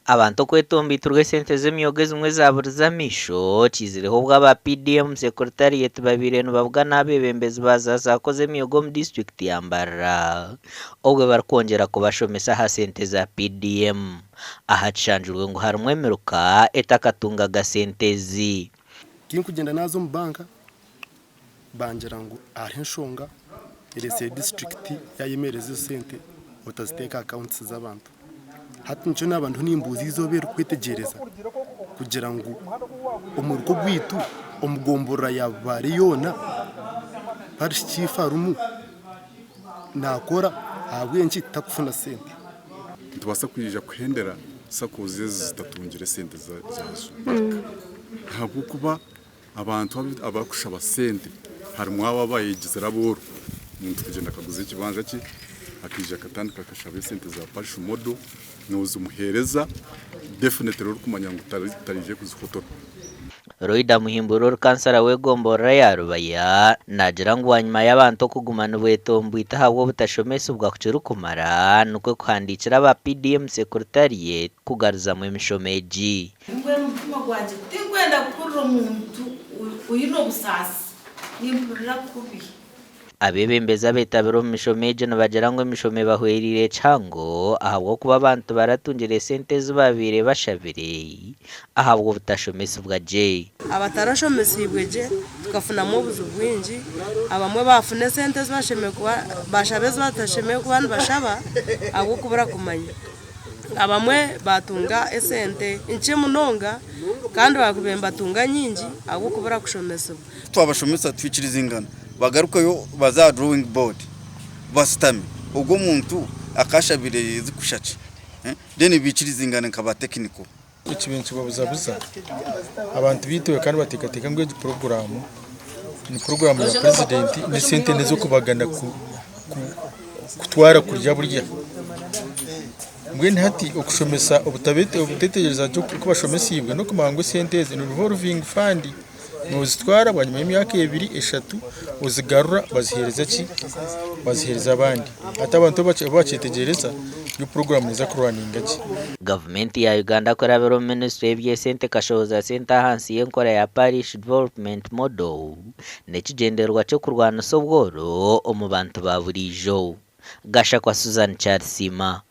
Abantu okwetombeiturwa esente z'emyoga ezimwe ezaburize amaisho kiizireho obu aba PDM Secretariat babaire nibabugana abeebembezi ba za SACCO z'emyoga omu disiturikiti ya Mbarara obwo barikwongyera kubashomesa aha sente za PDM. Aha kishangirwe ngu harimu emiruka etakatungaga sente ezi. Tinkugyenda naaza omu banka bangira ngu hariho enshonga eretsire disiturikiti yayemereza ezo sente otaziteeka aha akawunti z'abantu. Hati nikyo naaba ndiho nimbuuza eizooba eri kwetegyereza kugira ngu omuruka ogwaitu omu gomborora ya Bubare yoona parish chief arimu naakora ahabw'enki tutarikufuna sente. Nitubaasa kwija kuhendera SACCOs ezi zitatungire sente zaazo paraka ahabw'okuba Abantu abarikushaba sente harimu abo abayegizire abooro, omuntu kugyenda akaguza ekibanja kye akaija akatandika akashaba esente za parish model nozimuhereza definitely orikumanya ngu taraije kuzihotora. Loida Muhimbura ori kansara w'egomborora ya Rubaya naagira ngu bwanyima y'abantu okuguma nibwetombwita ahabw'obutashomesibwa kukirikumara nikwo kuhandiikira aba PDM Secretariat kugaruzamu emishomo egi. Mbwenu omutima gwangye tinkwenda kuhurira omuntu oine obusaasi, nimpurira kubi. Abeebembezi abeetabire omu mishomo egyo nibagira ngu emishomo ebahwereire kihango ahabw'okuba abantu tibaratungire esente ezi baabaire bashabire ahabw'obutashomesibwa gye. Abatarashomesiibwe gye tukafunamu obuzibu bwingi, abamwe baafuna esente ezi bashemereire kuba baashaba ezi batashemereire kuba nibashaba ahabw'okubura kumanya. Abamwe baatunga esente nkye munonga kandi baakubaire nibatunga nyingi ahabw'okubura kushomesibwa. Twabashomesa twikirizingana bagarukeyo baze aha drawing board basitame ogwo omuntu akashabire ezikushaki then bikirizingane nka ba technical. Ekibiina nikibabuzabuza abantu baitu bakaba nibateekateeka ngu egi puroguraamu ni puroguraamu ya purezidenti n'esente n'ez'okubagana kutwara kurya burya. Mbwenu hati okushomesa obutetegyereza gye oku bashomesiibwe n'okumanya ngu esente ezi ni rivolvingi fandi. Nozitwara bwanyima y'emyaka ebiri eshatu ozigarura bazihereza ki? Bazihereza abandi. Hati abantu obu bakyetegyereza ngu puroguramu neeza kurwaninga gye. Gavumenti ya Uganda kurabira omu minisitule y'eby'esente ekashohoza sente ahansi y'enkora ya Parish Development Model n'ekigyendererwa ky'okurwanisa obworo omu bantu ba buriijo. Gashakwa Susan Kyarisiima.